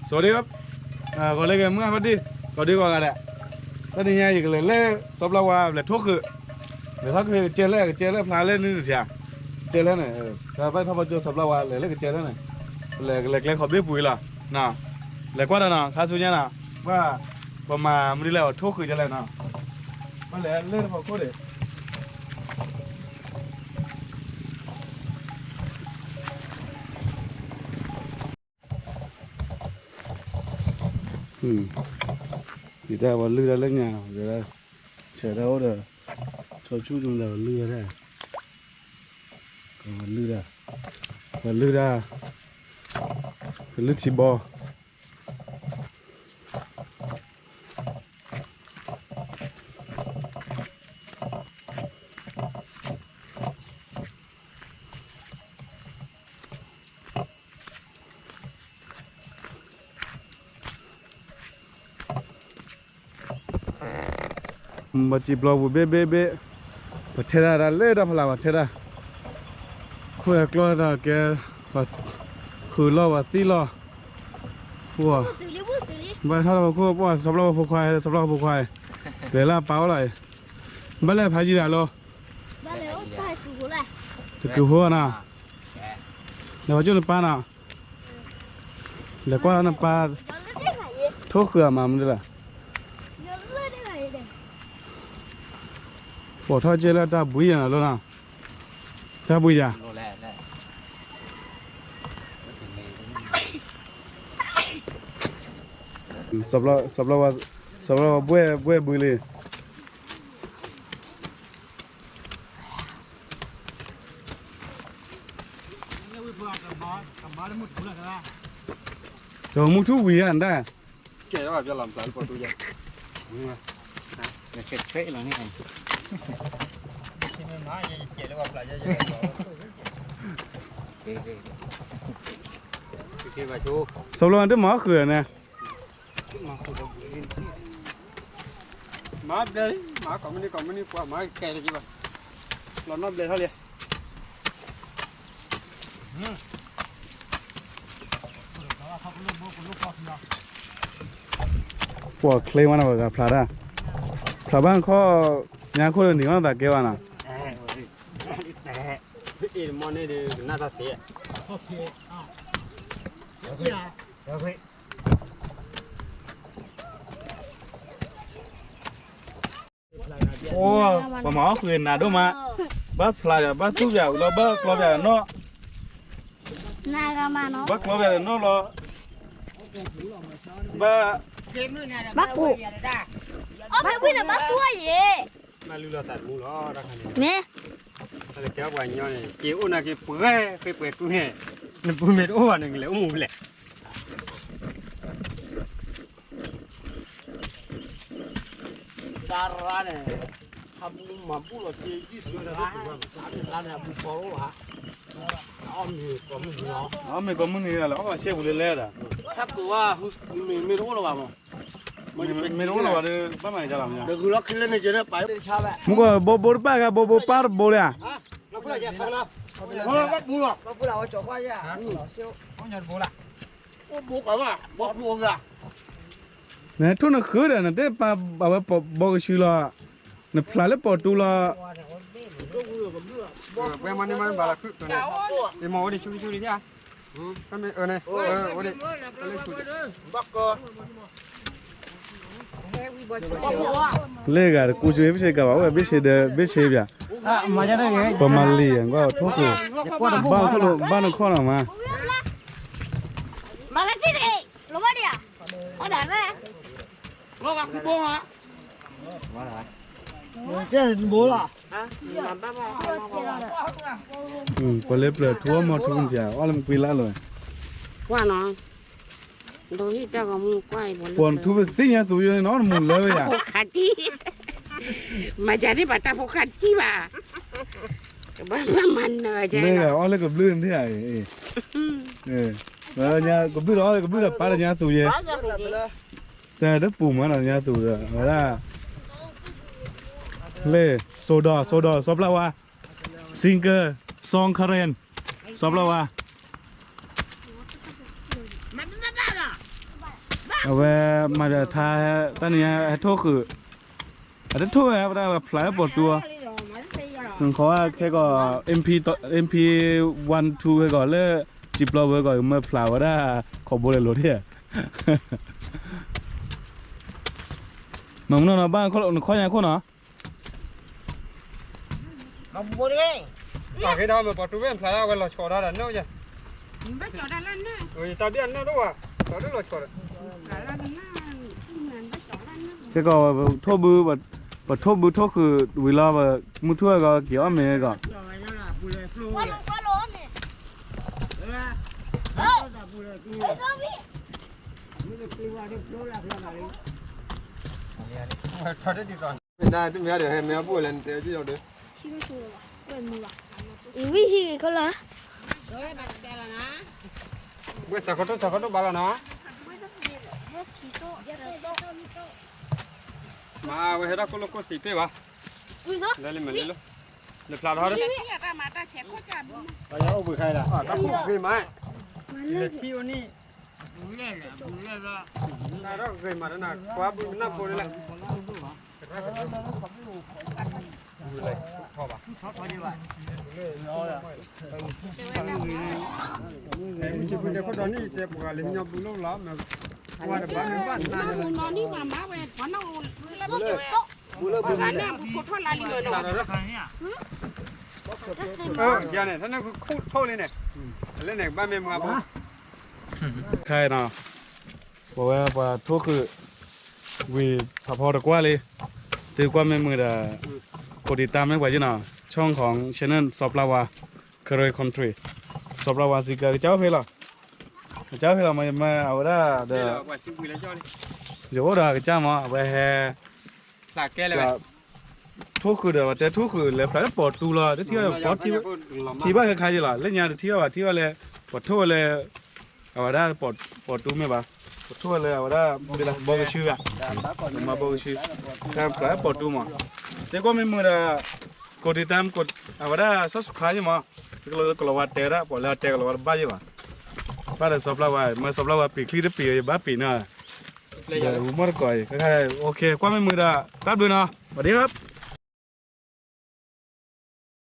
စဝၤဒံ ဂီၤလၢဂ့ၤမုၢ်အဖါတံၢ် ဂီၤဒံဂီၤဂၤဒဲး, တနံၤညါယကလဲၤလၢ စီၤပျီဝါလဲၤထိၣ်ဃုာ်, လဲၤထီၣ်က့ၤကစဲးလဲၣ် ကစဲးလဲၣ်ဖျါလၢနုၢ်နထံၣ်ဧါ, ကစဲးလဲၣ်န့ၣ်, တၢ်ဘၣ်ထီၣ်ဘၣ်ကၠိစီၤပျီဝါလဲၤလၢကစဲးလဲၣ်န့ၣ်, လဲၤကလဲၤကျဲဃီၤဘ့ၣ်ပူၤအံၤလီၤ, လဲၤကွၢ်ဒီးနီၤ ခါဆူညါနီၤ, ဘၣ်, ပမၤမနုၤလဲၣ် ထိၣ်ဃုာ်ကလဲၣ်နီၤ, ဘၣ်လဲၤလၢတဖီခိၣ်ဒံး ယတၢ်ပှၤလုၢ်တၢ်လၢညါ, ဆဲးတၢ်အိၣ်ဒီး, ဆီဆူၣ်ဒိၣ်ဒီးပှၤလုၢ်တၢ်, ပှၤလုၢ်တၢ်, ပှၤလုၢ်တၢ်, ပလုၢ်ထံဘီ ပှၤစံာ်ပျီပူၤဘ့ၣ်ဘ့ၣ်ဘ့ၣ်, ပှၤထဲတၢ်တၢ်လၢတၢ်ဖးလၢ်ပှၤထဲတၢ်, ခိၣ်အဲၣ်ကျီၢ်တၢ်ကဲ, ပှၤဃုာ်လီၢ်ပှၤသံလီၢ်, ပှၤ, ဘၣ်ထီၣ်လၢပခိၣ်ပှၢ် စီၤပျီဖိခွါ စီၤပျီဖိခွါ, လဲၤလၢပၢ်အိၣ်လီၤအံၤ, ဘၣ်လဲၤဖးယံၤဒၣ်လီၤ, တကုာ်ဖိနီၤ, လဲၤဝဲကၠိနပၢ်နီၤ လဲၤကွၢ်လၢနပၢ်, ထိၣ်ဃုာ်အမၤမနုၤလဲၣ်, ပိာ်ထီၣ်က့လၢတၢ်ဘှံးယၤနီၤလီၤနီၤ, တၢ်ဘှံးယၤ, စီၤပျီ, စီၤပျီဝါဘှဲၣ်ဘှဲၣ်ဘုလံ တမူထူဝံၤဧါဒၣ်, ကဲလီၤ, စီၤပျီဝါတမၤအီၣ်ဃုာ်န့ၣ် မၤဘျဲ, မၤကိးမုၢ်နံၤကိးမုၢ်နံၤပှၤမၤကဲလၢၤဘၣ်, လီၤနီၢ်ဘျဲထီၣ်လံ, ပှၤချ့ဝဲနီၤ ပှၤဂၤဖျါတၢ်, ဖျါဘၣ်ခီ, ညါခိၣ်လၢနံၤအီၣ်သးကဲဝဲနီၤ, အ့ၣ်မီၢ်န့ၣ်ဒုးကနၣ်တၢ်သ့ အိ, ပှၤမၤအီၣ်ဃုာ်နးဒိၣ်မး, ဘၣ်ဖျါယၤ ဘၣ်သူၣ်ယၤလီၤ ဘၣ်ကျီဘၣ်နီၣ်, ဘၣ်ကျီဘၣ်နီၣ်လီၤ, ဘၣ်, ဘၣ်ကူ, အီၣ်ဖဲဝံၤန့ၣ်ဘၣ်သူၣ်အီၣ်ယဲ, မ့ၢ်, တၢ်လၢကဲပှၤညီန့ၣ် က့ၤအိၣ်နာ်က့ၤပှဲၤဃ့ပှဲၤတူၢ်န့ၣ်, နပုၢ်မ့ၢ်တအိၣ်ဘၣ်န့ၣ် ကလဲၤအိၣ်မူၤဖဲလဲၣ် တၢ်ရၣ်န့ၣ်, ဟးမၤဘူၣ်လီၤက့ၤယုၢ်ဆၢတၢ်လၢပှၤ, တၢ်န့ၣ်အဘူၣ်ဖီရိၣ်လီၤ, အီၣ်မ့ၤကိးမုၢ်နံၤလီၤ, အီၣ်မ့ၤကိးမုၢ်နံၤလီၤ အီၣ်ဘၣ်ရှဲပူၤလၢလဲၣ်ဒီး, ဟဲကိးဝဲ, မ့ၢ်တအိၣ်လၢၤဘၣ်မး, မ့ၢ်တအိၣ်လၢၤဘၣ်ဒီး ဘၣ်မၤကလီၤမ့ၢ်, မုၢ်ကီၢ်ဘိဘိတပၣ်ဂၤ ဘိဘိပၢ်တဘိလၢ, နထိၣ်နဃုာ်ဒီး နတ့ၢ်ပာ်ဘၣ်ဝဲပိာ်ဘီကဆူလီၤ, နဖျါလၢပိာ်တူလီၤ, လၢဂၤတကူစူဘ့ၣ်ဆ့ကၤဘၣ် အိၣ်ဝဲဘ့ၣ်ဆ့ဒီး ဘ့ၣ်ဆ့ဘၣ်, ပမၤလံၤကွၢ်ထိၣ်ဃုာ်, ဘၣ်နခီၣ်နီၤမး, မၤလၢဆ့ၣ်န့ၣ်, လီၤဘၣ်ဒံးဧါ, ဘိလီၤ, ပှၤလၢပျၢၤထူအီၣ်မီထူန့ၣ် အီၣ်လၢမကွံလၢ်လီၤ, ကွၢ်နီၤ ပိာ်ထူပသ့ၣ်ညါသူယိန့ၣ်နီၤ တမူလၢဝဲယၤ, ဖိခါတံၢ်, မၤယၤန့ၣ်ဘၣ်တၢ်ဖိခါတံၢ်ဘၣ်, ကဘၣ်မၤနၢၤယၤ, အီၣ်လၢကဘျုးန့ၣ်ဧါ, ကဘျုးဒီးအီၣ်လၢကဘျုးဒီးပၢ်လၢညါသူယဲ, တၢ်တပူၤမးနီၤညါသူဒီး, ဝဲဒၣ် လၢ, စိဒီး စိဒီး စီၤပျၢ်ဝါ, singer, song Karen, စီၤပျၢ်ဝါ, အဝဲမၤဒီးထါ တၢ်နံၤဟဲထိၣ်ဃုာ်, အတထိၣ်ဝဲဝဲဒၣ်ဖျးလၢပိာ်တူအီၤ, နခီခဲကီး MP MP one two ခဲကီးလၢ စံပျီဝဲကီး မ့ၢ်ဖျးဝဲဒၣ် ခီဘိလဲၤလိၤဒၣ်ဧါ, မၤမနီၢ်နီၤဘၣ် နခီညါခိၣ်နီၤ အဂ့ၤဒီးမ့ၢ်ပှၤတူဝဲဖျါလၢအဝဲလီၤဆီဒၣ်ဒီးနၢ်ယဲ, တၢ်ဘၣ်နၢ်ဒိၣ်ဝဲ, လီၤဒိၣ်လီၤဆီဒီး, ခဲကီး ပထိၣ်ဘု, ပထိၣ်ဘုထိၣ်ဃုာ်ဝံၤလီၤ ပမုၢ်ထူၣ်ဝဲကီးက့ၤအီၣ်မ့ၤဝဲကီး, ဝံဟံၣ်ဂ့ၤခီလၢ ဝဲဆၢခီၣ်ထူၣ်ဆၢခီၣ်ထူၣ်ဘၣ်လီၤနီၤ, မၤဝဲဟဲထီၣ်ခိၣ်လိာ်ခိၣ်သံးတ့ၢ်ဘၣ်, လဲၤလံမ့ၢ်လဲၤလိာ်, လဲၤဖျါထီၣ်ဒီး, တၢ်ခိၣ်ဂ့ၤမး, လဲၤထံၣ်အိၣ်န့ၣ်, တၢ်ဂ့ၤမးဒီးနၤ ကွၢ်ဘုနၢ်ဖိန့ၣ်လဲၣ် ခဲအံၤနီၤ, ပဝဲပှၤထိၣ်ဃုာ် ဝံၤဖးဖီတကွၢ်လံ, သုကွၢ်မ့ၢ်မုာ်ဒီး กดติดตาม မ့ၢ်ပှၤယနီၤ, ช่องของ channel စီၤပျၢ်ဝါ Karen Country, စီၤပျၢ်ဝါ စံးကၢ ကစၢ်အိၣ်ဖဲလီၤ, ကစၢ်အိၣ်ဖဲလီၤ မ့ၢ်မ့ၢ်အဝဲဒၣ်ဒီး, ယအိၣ်ဒီးကစၢ်မ့ၢ် အဝဲဟဲ ထိၣ်ဃုာ်ဒီး ပှၤတဲထိၣ်ဃုာ်လဲၤဖျါလၢပိာ်တူလီၤ တထံၣ်ဘၣ် ထံၣ်ဘၣ်ခဲခါယလီၤ လၢညါတထံၣ်ဘၣ်ဘၣ် ထံၣ်ဘၣ်လၢ ပှၤထိၣ်ဝဲလၢ အဝဲဒၣ်ပိာ်တူမ့ၢ်ဘၣ်, ပှၤထိၣ်ဝဲလၢအဝဲဒၣ် ဘီကဆူဘၣ်, မၤဘီကဆူ, တၢ်ဖျါလၢပိာ်တူမး, သ့ကွၢ်မ့ၢ်မုာ်ဒီး กดติดตาม အဝဲဒၣ် subscribe ယမး, ကလီၤဝါတဲဒၣ် ပှၤလၢအတဲကလီၤဝါတဘၣ်ယဘၣ်, ဘၣ်ဒီးစီၤပျၢ်ဝါ မ့ၢ်စီၤပျၢ်ဝါပံာ်ချံတပံာ် ယဘၣ်ပံာ်နီၤ, ဒီးဝံၤမီၢ်တကိးအံၤ, ကွၢ်မ့ၢ်မုာ်ဒီး တၢ်ဘျုးနီၤ สวัสดีครับ